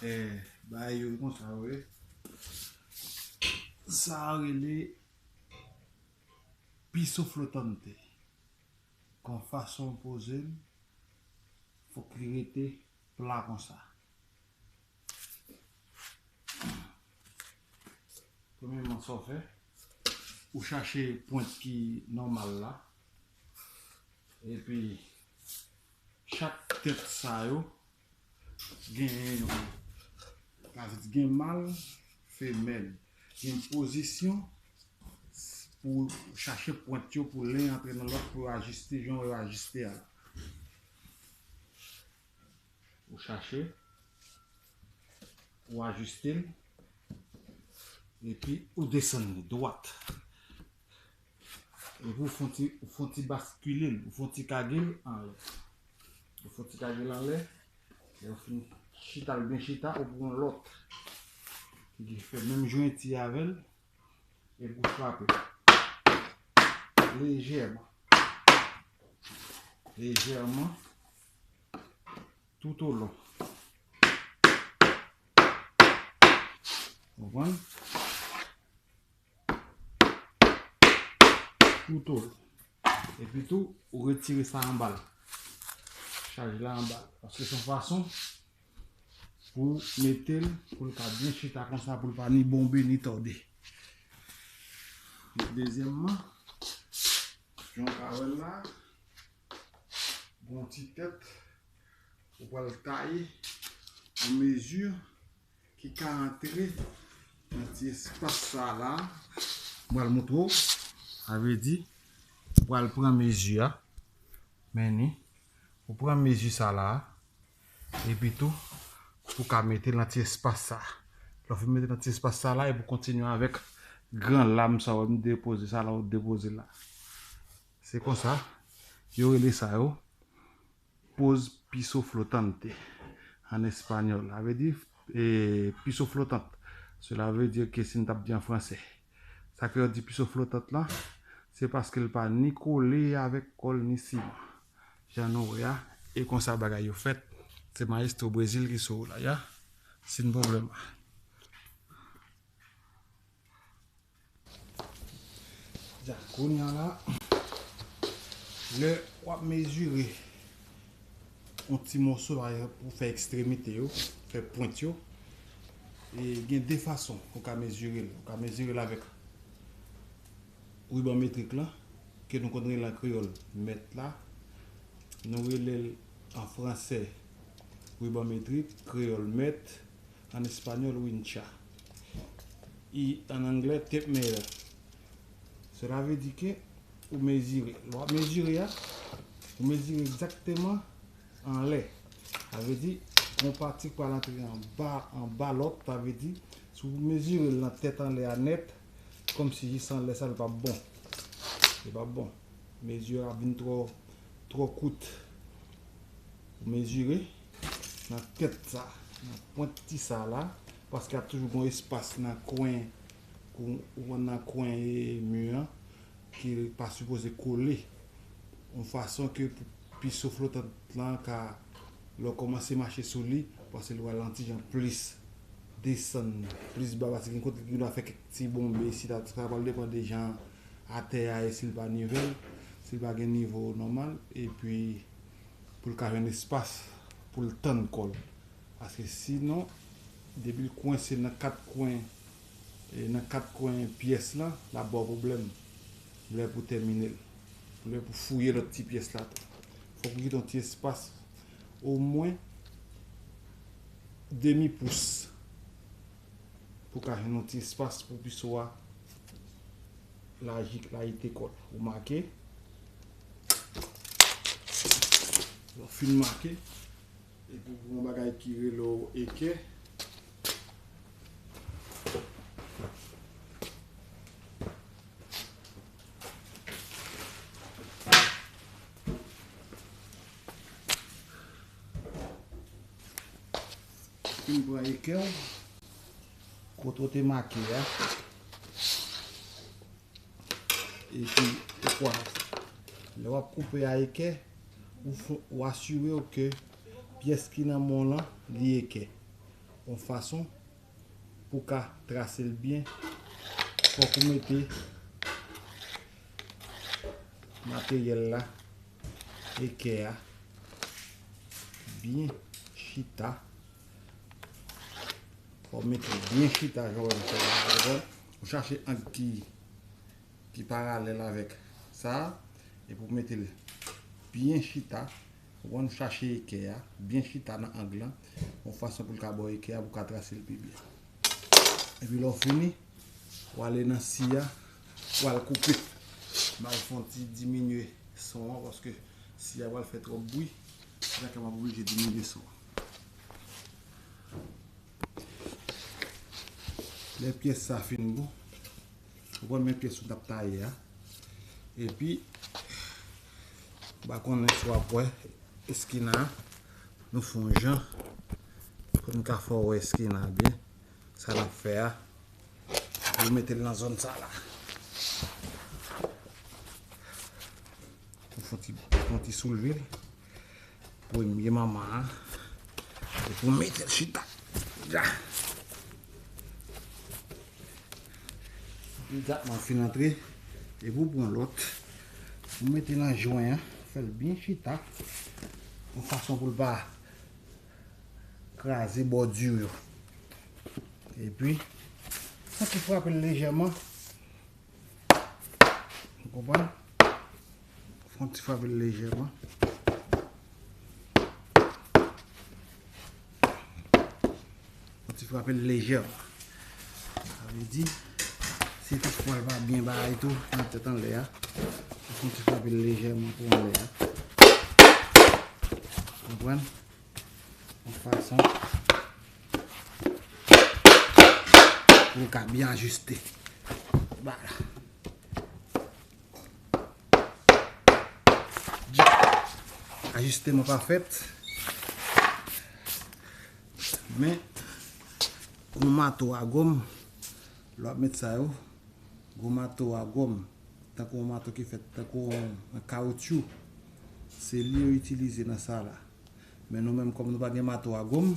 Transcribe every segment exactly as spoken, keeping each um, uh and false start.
Eh, bagay yo konsa, wi. Sa a rele piso flotante. Kon fason w poze l, fòk li rete pla konsa. Premyèman, sa w fè, ou chache pwent ki nòmal la. Epi, chak tèt sa yo gen yon, sa vle di gen mal, femèl, gen pozisyon pou chache pwent yo, pou len antre nan lòt, pou yo ajiste jan yo ajiste a la. Ou chache, ou ajiste l, epi ou desann li dwat. Epi ou fè yon ti, ou fè yon ti baskile l, ou fè yon ti kage l anlè. Ou fè yon ti kage l anlè, lè ou fin chita l byen chita, ou pran lòt ki fè menm jwenti avè l, epi ou frape lejèman, lejèman, toutolon. Konprann? Toutolon. Epi tou, ou retire sa anba l. Chaj la anba l. Paske se yon fason pou mete l, pou l ka byen chita konsa, pou l pa ni bonbe, ni tòde. Dezyèmman, jan w ka wè l la, gon ti tèt, ou pral taye an mezi ki ka antre nan ti espas sa la. M pral montre w. Sa vle di, ou pral pran mezi a. Men ni, ou pran mezi sa la. Epi tou, ou ka mete l nan ti espas sa. Lè w fin mete l nan ti espas sa la, epi w kontinye avèk gran lam sa w wè m depoze sa la, ou depoze la. Se konsa, yo rele sa yo poz piso flotante an espanyòl. Sa vle di, eh, piso flotant. Cela veut dire que si n t ap di an fransè. Sa ke yo di piso flotant lan, se paske l pa ni kole avèk kò l ni siman. Jan nou wè a, e konsa bagay yo fèt. Se mayestwo Brezil ki sou la, ya. Sin pwoblèm. Ya, kounye a la, lè w ap mezire yon ti moso la pou fè ekstremite yo, fè pwent yo, e gen de fason ou ka mezire l. Ou ka mezire l avèk riban metrik lan, ke nou konn rele an kreyòl mèt la. Nou rele l an fransè riban metrik, kreyòl mèt, an espanyòl wincha, e an anglè tape measure. Cela veut dire que ou mezire. Lè w ap mezire a, ou mezire egzakteman anlè. Sa vle di, yon pati pral antre anba, anba lòt. Sa vle di, si w mezire l nan tèt anlè a nèt, kòmsi jis anlè sa, l p ap bon. Li p ap bon. Mezi a ap vin twò, twò kout. Ou mezire nan tèt sa, nan pwenti sa la, paske ap toujou gon espas nan kwen, kou, ou konn nan kwen, e, mi an, ki pa sipoze kole. Yon fason ke pou piso flotant lan ka, lè w kòmanse mache sou li, paske l pral yon ti jan plis desann, plis ba, paske gen kote ki dwa fè kèk ti bonbe isit la, sa pral depann de jan atè a ye, si l pa nivèl, si l pa gen nivo nòmal, epi pou l ka jwenn espas pou l tann kò l. Paske sinon, depi l kwense nan kat kwen, e, nan kat kwen pyès lan, l ap ba w pwoblèm lè pou tèmine l, lè pou fouye lòt ti pyès la tou. Fòk ou kite yon ti espas, omwen demi pous, pou ka jwenn yon ti espas pou piso a laji, layite kò l. Ou make. Lè w fin make, epi w gen yon bagay ki rele w ekè. Fin pran ekè w, kote w te make a. Epi, ou kwa, lè w ap koupe a ekè, ou fon, ou asire w ke pyès ki nan men w lan, li ekè. yon fason pou w ka trase l byen, fòk ou mete materyèl la, ekè a, byen chita. Fò w mete l byen chita, jan w wè m fè la, ou konprann? Ou chache ang ki, ki paralèl avèk sa a, epi w mete l byen chita. Ou konprann? Ou chache ekè a, byen chita nan ang lan, yon fason pou l ka ba w ekè a, pou w ka trase l pi byen. Epi lè w fini, w ale nan si a, w al koupe. M al fè yon ti diminye son an, paske si a pral fè twòp bri, sa fè m ap oblije diminye son an. Lè pyès sa fin bon, ou konn men pyès ou t ap taye a. Epi, m pa konnen si w ap wè eskina a, nou fè yon jan pou n ka fè w wè eskina a byen, sa n ap fè a. Epi w mete l nan zòn sa la. Ou fè yon ti, fè yon ti soulve l. Premye manman an. Epi w mete l chita. Ja. Imedyatman fin antre. Epi w pran lòt. Ou mete nan jwen an. Fè l byen chita. Yon fason pou l pa kraze bòdi yo. Epi, fè ti frape l lejèman. Ou konprann? Fè yon ti frape l lejèman. Fè yon ti frape l lejèman. Sa vle di, si toutfwa l pa byen bagay tou, nan tèt anlè a, ou fè yon ti frape l lejèman pou anlè a. Konprann? Yon fason pou l ka byen ajiste. Ba la. Ajisteman pa fèt. Men, yon mato a gòm, lè w ap met sa yo, yon mato a gòm, tankou yon mato ki fèt tankou yon, yon kawotchou, se li yo itilize nan sa la. Men nou menm, kòm nou pa gen mato a gòm,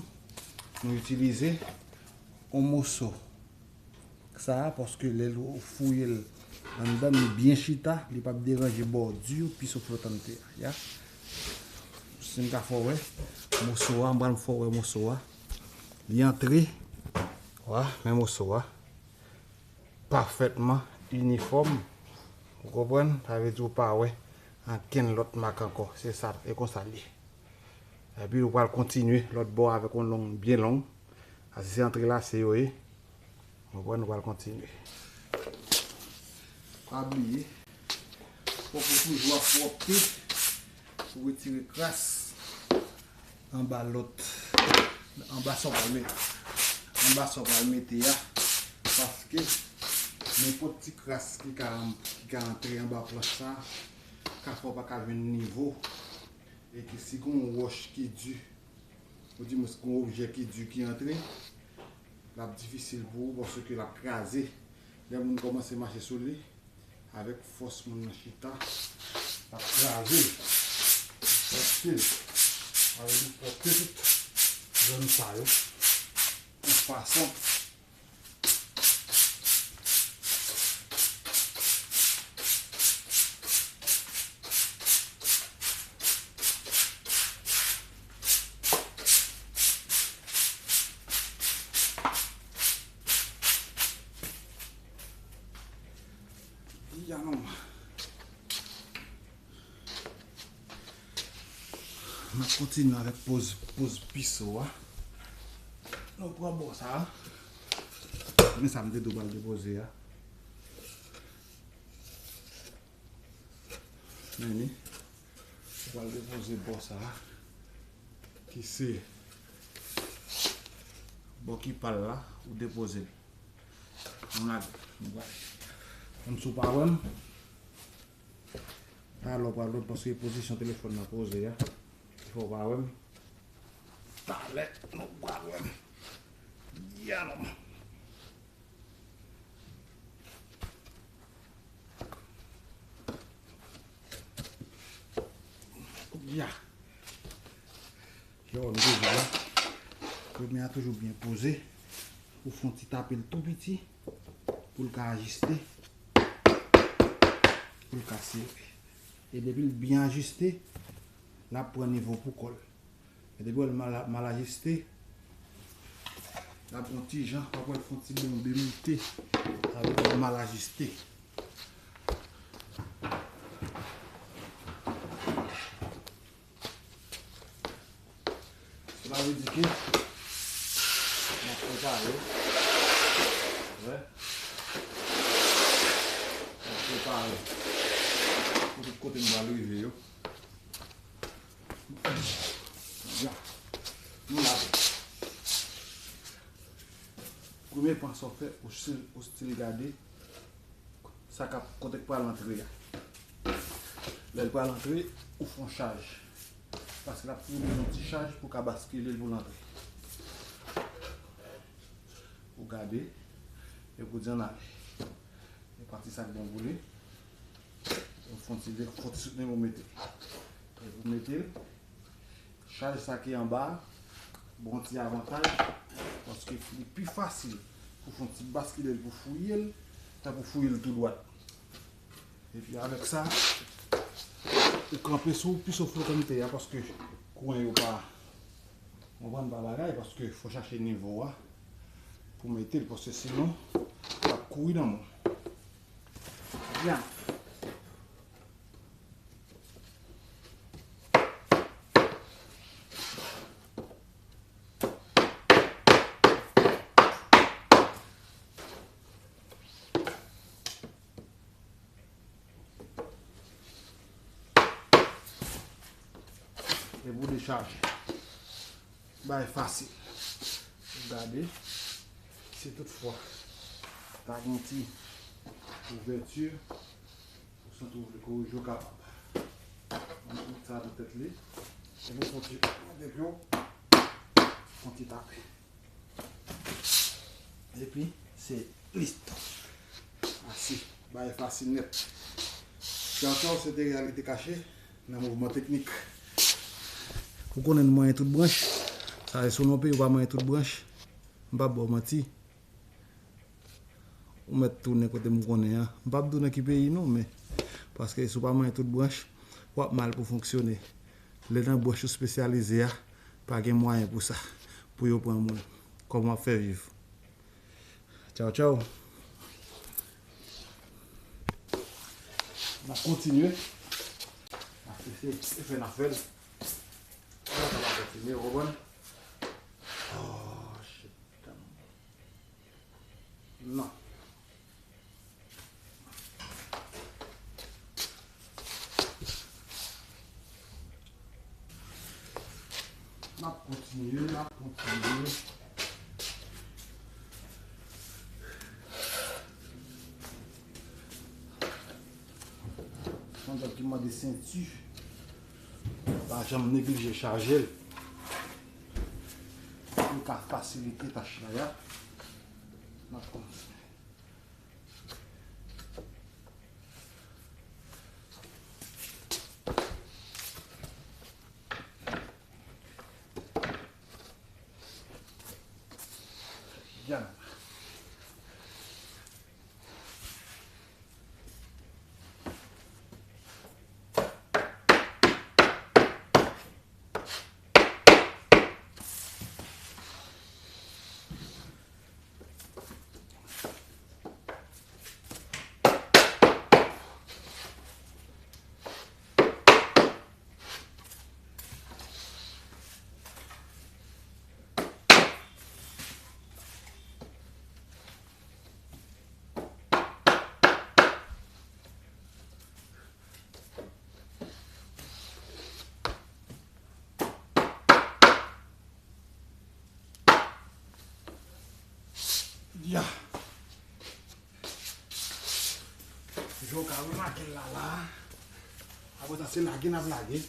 nou itilize yon moso sa a, paske lè ou fouye l anndan, li byen chita, li p ap deranje bòdi pye flotante a, ya. Si m ka fè w wè moso a, m pral fè w wè moso a. Li antre, wa, men moso a. Pafètman inifòm. Ou konprann? Sa vle di ou pa wè ankenn lòt mak ankò. Se sa, e konsa l ye. Epi ou pral kontinye lòt bò avèk yon long byen long. Sa se antrelase yo ye. Ou konprann? Ou pral kontinye. Pa bliye, fòk ou toujou ap pwòpte pou retire kras anba lòt, anba sa w pral mete, anba sa w pral mete a, paske nenpòt ti kras ki ka, ki ka antre anba planch sa, ka fè w pa ka jwenn nivo, e ke si gen yon wòch ki di, ou di mwen, si gen yon objè ki di ki antre, l ap difisil pou ou, paske l ap kraze. Lè moun kòmanse mache sou li, avèk fòs moun nan chita, l ap kraze l, pòpte l. Sa vle di pòpte tout zòn sa yo yon fason. Ya non. M ap kontinye avèk poz, poz piso a. Nou pran bò sa a. Men sa m te di w pral depoze a. Men li. Ou pral depoze bò sa a. Ki se bò ki pa l la, ou depoze l. Nou lage, nou pral. Menm si w pa wè m, talè w pral wè m paske pozisyon telefòn nan poze a. Ki fè w pa wè m. Talè, nou pral wè m. Ya non. Ya. Yo, nou toujou la. Premye a toujou byen poze. Ou fè yon ti tape l tou piti pou l ka ajiste, pou l ka sere. E depi l byen ajiste, l ap pran nivo pou kò l. E depi w wè l mal, mal ajiste, l ap yon ti jan, w ap wè l fè yon ti bonbe moute, sa vle di l mal ajiste. Sa vle di ke m ap prepare, wè, m ap prepare pou tout kote m pral rive yo. Ya. Nou lave. Premye pa sa w fè, ou still, ou still gade sa k ap, kote k pral antre a. Lè l pral antre, ou fè yon chaj. Paske l ap founi yon ti chaj pou ka baskile l pou l antre. Ou gade, epi ou di ann ale. E pati sa k bon pou li. Ou fè yon ti, fè yon ti soutni pou mete l. Epi ou mete l. Chaj sa ki anba a, bon ti avantaj, paske li pi fasil pou fè yon ti baskile l pou fouye l, tankou fouye l tou dwat. Epi avèk sa, ou kanpe sou pi sof flotante a, paske kouran yo pa, konprann, pa bagay, paske fò chache nivo a pou mete l, paske sinon, l ap kouri nan men w. Byen. E pou dechaje. Bagay fasil. Gade, si toutfwa ta gen ti ouvèti, ou santi w vle korije, w kapab. Mwen met sa nan tèt li. Epi w kontinye, epi w kontinye tape. Epi se listo. Asi, bagay fasil nèt. Sa ankò se te reyalite kache nan mouvman teknik. Ou konnen nou manyen tout branch. Sa se sou non peyi ou pa manyen tout branch. M p ap ba w manti. Ou mèt tounen kote m konnen an. M p ap di w nan ki peyi non, men paske si w pa manyen tout branch, w ap mal pou fonksyone. Lè nan branch ou espesyalize a, pa gen mwayen pou sa, pou yo pran moun. Kòman w ap fè viv? Tchaw, tchaw. N ap kontinye. N ap eseye fè n ap fè l. N ap kontinye, w konprann? Oh, shit. Non. N ap kontinye, n ap kontinye. Se yon djòb ki mande senti. Pa janm neglije chaje l. Pou l ka fasilite tach la, ya. N ap kontinye. Dyanm. Ya. Jan w ka remake l la, la. Apre sa, se lage n ap lage.